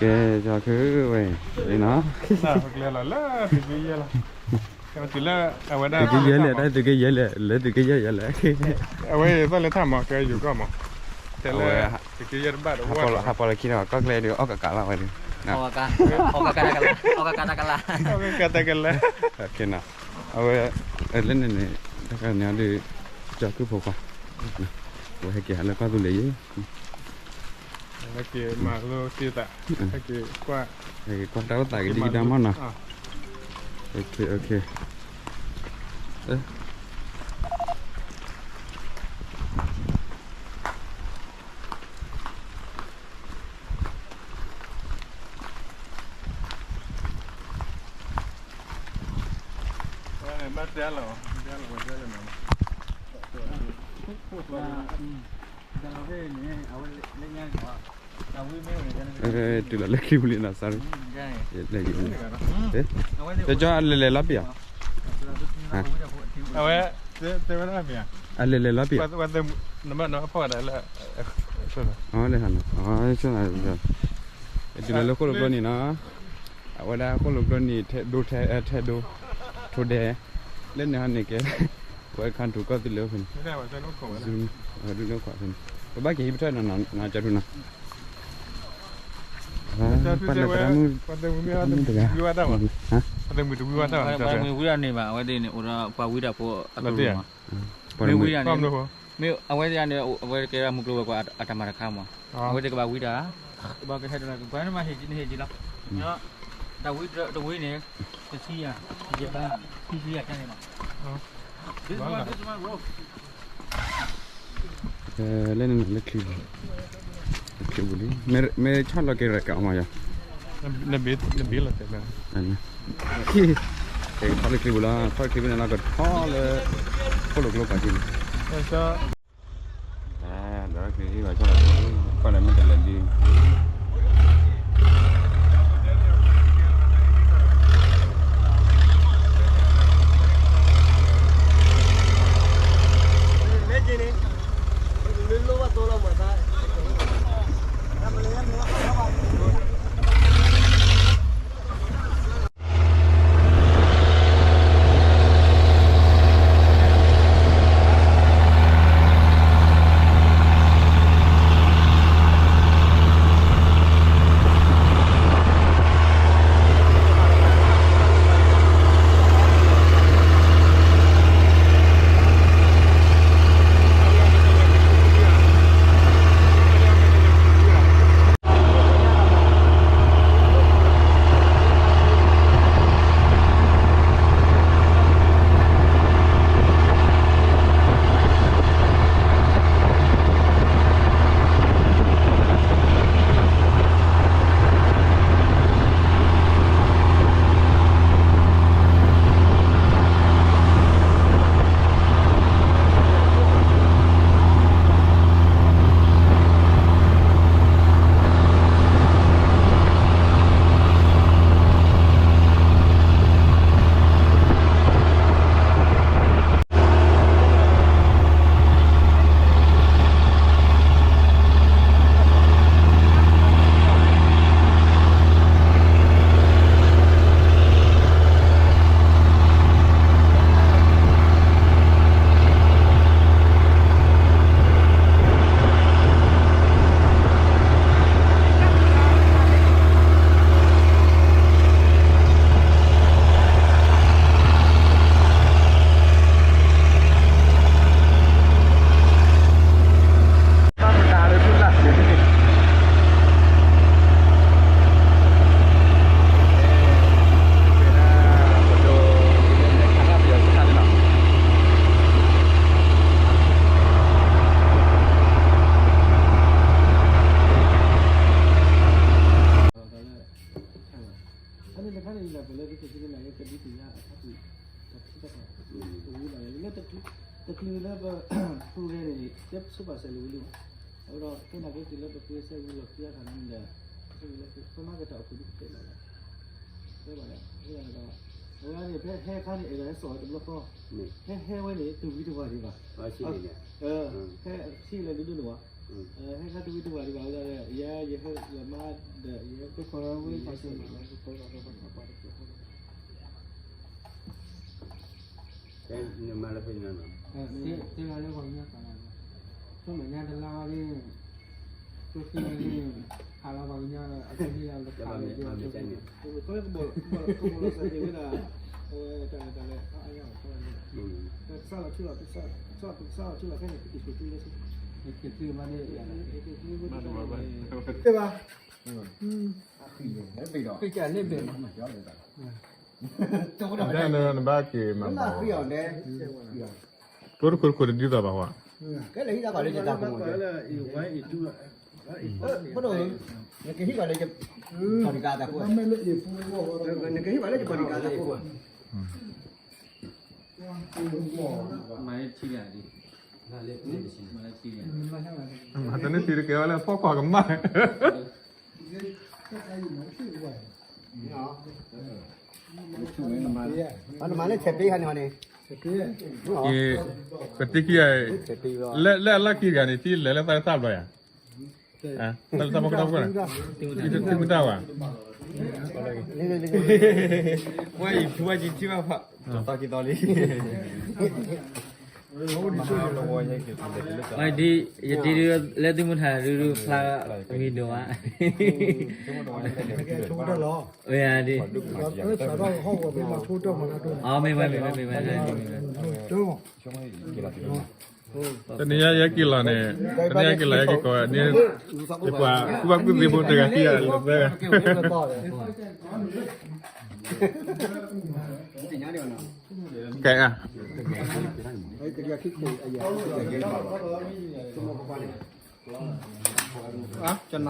ကဲ ကၠီခုဝဲအံၤနီၤ, လၢသုးက့ယဲၢ်လီၤ, သုးက့ယဲၢ်လီၤ, တၢ်သုးက့ယဲၢ်လီၤ, လၢသုးက့ယဲၢ်လီၤ, အဝဲသီၣ်လၢထၣ်မး ကဲယိၤကီၢ်မး, တဲလၢ သုးက့ယဲၢ်တဘၣ်တဝၢ်လီၤ, ဟးပီလီၤခံဒီး ကီၢ်ကျဲဒုး အီၣ်ကကးလီၤဝဲဒုး, အီၣ်ကကးတကလး, အီၣ်ကကးတကလး, အဝဲ လၢန့ၣ်န့ၣ် တၢ်ခါန့ၣ်ဒုး ကၠီခုဖိခွါ ဝဲဟဲက့ၤဟးလၢကီၢ်သူလ့ၤယဲၢ် ဟဲက့ၤမၤလိသ့သး, ဟဲက့ၤကွၢ်, ဟဲက့ၤကွၢ်တၢ်အိၣ်သးကဒံကဒါမးနီၤ, တုၤလီၤလၢချံပူၤလံနီၤ sorry, ကၠီအလဲၤလဲၤလီၤပံၤဧါ, အဝဲ တဲဝဲဒၣ်မ့ၢ်ဧါ, အလဲၤလဲၤလီၤပံၤဧါ, နဘၣ်နဖီၣ်ဝဲဒၣ်လၢ, လဲၤဟးနီၤ, တုၤလီၤလၢဃိၣ်လိာ်ကျိနံၤနီၤ, အဝဲဒၣ်ဃိၣ်လိာ်ကျိနံၤ ထဲဒိ ထဲဒိ ထိၣ်ဒဲး, လၢန့ၣ်ဟီန့ၣ်ကဲ welcome to ကီၢ်သူလ့ၤအိၣ်ဖဲန့ၣ်, ဒုးန့ၢ်ခွးဖဲန့ၣ်, ပဘၣ်က့ၤဟံးပထၢၣ်နီၤ ကၠီထူနီၤ, ပှၤလၢသရၣ်မုၣ်တဂၤ, ပှၤမုၢ်ဝံၤတၢ်န့ၣ်ဘၣ် အဝဲသ့ၣ်န့ၣ် အိၣ်ဒီးပှၤဝံတၢ်ဖိအကလုာ်မး, မ့ၢ်ဝံတၢ်န့ၣ်, မ့ၢ်အဝဲသ့ၣ်န့ၣ် အဝဲကဲဒၣ်မုၢ်ကျိၤဝဲၤကွာ်အတၢ်မၤတခါမး, အဝဲသ့ၣ်ကဘၣ်ဝံတၢ်, ကဘၣ်ကဟဲတၢ် ပှၤန့ၣ်မးဟ့ၣ်က့ၤလီၤ, တၢ်ဝံတဝံန့ၣ် တဆံယၤ, ယဲၢ်ဘး, ခံဆံယၤန့ၣ်လီၤ, လၢန့ၣ်လၢချံပူၤ, ချံပူၤလံ, မ့ၢ်ဆီၣ်လီၤက့ၤရဲၣ်ကးအီၤမးယီၤ, နဘ့ၣ်လီၤတဲာ်, ကထီၣ်လၢချံပူၤလီၤ, ထီၣ်ချံပူၤန့ၣ်လီၤ ကထီၣ်လၢ ခိၣ်လိာ်ကျိပာ်ထံန့ၣ်, ဒီးချံပူၤ ကွၢ်လၢမ့ၢ်တလဲၤဒ် အန့ၣ်တခါန့ၣ် ယလၢပှဲၤလၢဒ်သိးသုန့ၣ် ယကဒုးသ့ၣ်ညါအဖါတံၢ် တၢ်ထံတၢ်တီၢ် တဝံၤဘၣ်လၢ တချုးလၢပ ပူၤဂဲၤန့ၣ် တဆိပာ်စၢၤလီၤဝံၤလံဘၣ်. အဃိဒီး ခဲန့ၣ်က့ တုၤလၢပပှ့ၤစဲဝံၤလီၢ်ခံအခါန့ၣ်ဒီး ဆိလၢပမၤကတၢ်အိၣ်ဖှိၣ်ဒုးကတဲလီၤလီၤ. တဲဘၣ်ဒီး အဃိဒီး အဝဲန့ၣ် ဖဲဟဲအခါန့ၣ် အဲၣ်ဒိးဟဲစိာ်ဝဲတဘျီဃီ, ဟဲဟဲဝဲန့ၣ် တဝံၤတဝါဒံးဘၣ်. ဟဲဆံးလၢဒိၣ်ဒိၣ်န့ၣ်ဝဲ ဟဲခါတဝံတဝါဒံးဘၣ်ဝဲဒၣ်ဒီး ယဲယဟဲလီၤမါဒီး ယဟဲကခီဝဲပှၤစၢၤမၤလီၤ ကခီလီၤ နမၤလၢဖဲညါနီၤ တဲလီၤလၢပှၤကညီကၤလီၤ ဆိမဲာ်ညါတလါဝဲန့ၣ် ဆိဃ့ဝဲန့ၣ် ဟးလီၤပှၤကညီအကန့ၢ်လီၤတခါဝဲ ကဘီလီၤစၢၤက့ၤဝဲဒၣ် အဝဲတၢ်လၢတၢ်လၢ ကစၢ်လီၤထူလီၤ ကစၢ်လီၤထူလီၤဖဲန့ၣ် က့ၤက့ၤဘၣ်န့ၣ် ဘၣ် နဘၣ်က့ၤမၤ ကျိတခိၣ်တခိၣ်တဒ်သိးဘၣ်ဝဲ နကဟံးဘၣ်လၢယပီၢ်တဂၤတၢ်ခိၣ် မၤလၢထံဂၤဒ် မၤတန့ၢ်ထံတကဲဝဲလၢဖီကွၢ်ကမၣ် နမၤလၢဆဲးပ့ဟါန့ၣ်ဟီန့ၣ် ပတံၤခံဂၤ လၢအလီၢ်ခံတဂၤန့ၣ် ထံလဲၤလၢသးတၢ်ဘျီယၤ တၢ်လၢတၢ်မီကတၢၢ်ပှၢ် သ့ၣ်မုၢ်တၢ်ဝဲ ဝဲအံၤထူဝဲကံထံဘၣ်ဖး သီခံသီလံ ဒ်လၢသုမုၢ်ထါဒုဒုဖျါမံၤဒိၣ်ဝဲ ဝဲဒ် မ့ၢ်မ့ၢ်မ့ၢ်မ့ၢ် တနံၤညါယဲက့ၤလီၤန့ၣ် တနံၤညါယဲက့ၤလီၤယဲက့ၤကိးန့ၣ် ယပှၤကူၣ်ဘၣ်ကူၣ်သ့ဖိတဂၤခံဂၤလၢသၢဂၤ ကဲအါ ကနၣ်လီၤ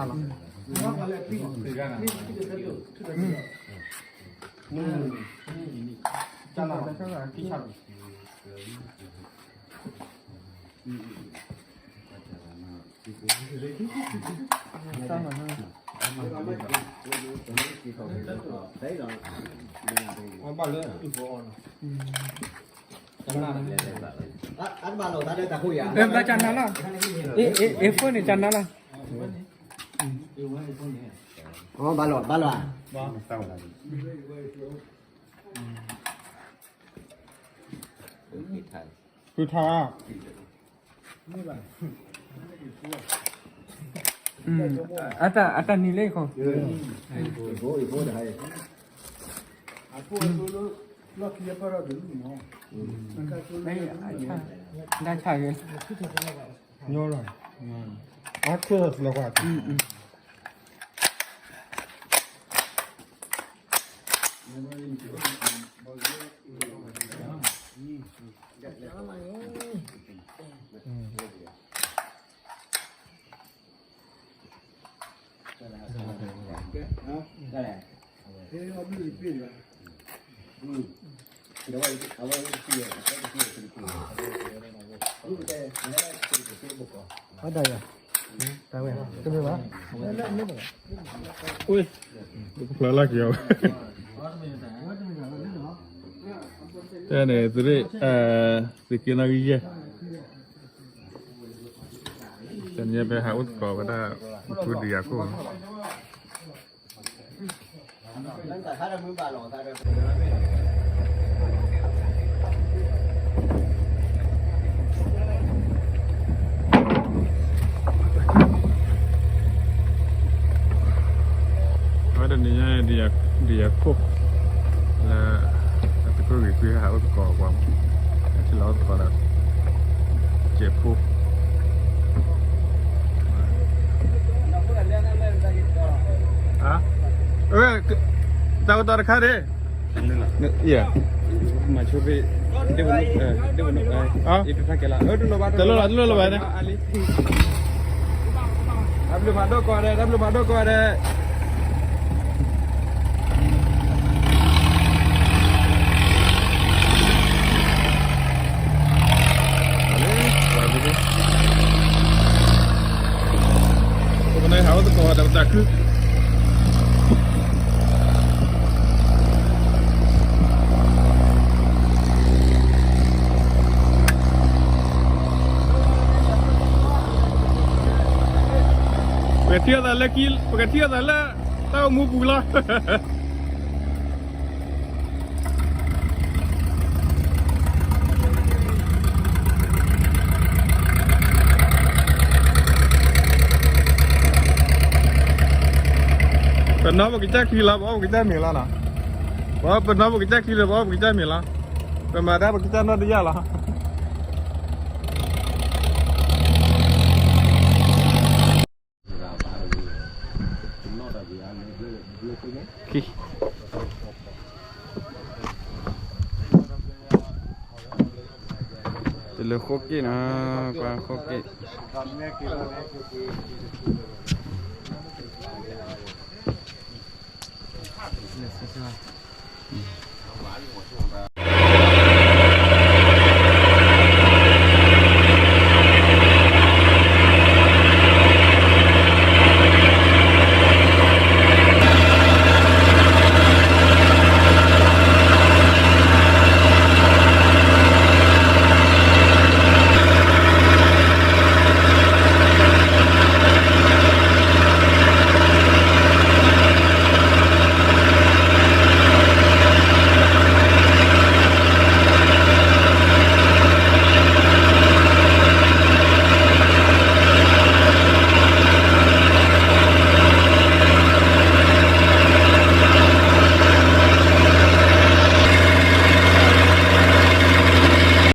ကနၣ်လီၤ ဘၣ်လၢ ဘၣ်ကနၣ်လီၤ အ့ အ့ အ့ phone န့ၣ် ကနၣ်လီၤ ဘၣ်လီၤ ဘၣ်လီၤ ဖုထါ အတၢ် အတၢ်နံၤလၢယခီ ဒၣ်ဆၣ်ဂ့ၤ အါထီၣ်လီၤကွၢ် အဒၣ်ယၤ တဝဲ တမ့ၢ်ဘၣ် ဖျါလၢက့ၤအီၤ တဲန့ၣ် သုရ့ၣ် သုးက့နီၣ်ဂံၢ်ယဲၢ် တနံၤညါဖဲဟးအိၣ်သကိးဝဲဒၣ် ဖုဒံယၤခိၣ် အဝဲတနံၤညါ ဒံယၤခိၣ် လၢ အသုးခိၣ်ဂ့ၤကွံဟးအိၣ်သကိးပှၤ ထံၣ်လီၤအိၣ်သကိးဒီး ကဲးဖိ တၢ်အိၣ်သးတခါဒ့ၣ် မၤဆိသ့ တလိၣ်လီၤ တလိၣ်လီၤဘၣ်န့ၣ် တၢ်ဘျုးမၤဒိၣ်ကီးဒဲး တၢ်ဘျုးမၤဒိၣ်ကီးဒဲး ပနၢ်ဟးအိၣ်သကိးဒီးပတၢ်ခု အဝဲဒၣ်န့ၣ် ထံၣ်လိာ်သးလၢခံ, ပကထံၣ်လိာ်သးလၢတၢ်အိၣ်မူပူၤလီၤ. ပနီၢ်ပကစၢ်ချံလီၤ, ပအီၣ်ပကစၢ်မ့ၤလီၤနီၤ. ပနီၢ်ပကစၢ်ချံလီၤ, ပအီၣ်ပကစၢ်မ့ၤလီၤ. ပမၤဒၣ်ပကစၢ်နီၢ်တယၢ်လီၤ. တလၢဃိးက့ၣ်နီၤ, ကွၢ်ဃိးက့ၣ်.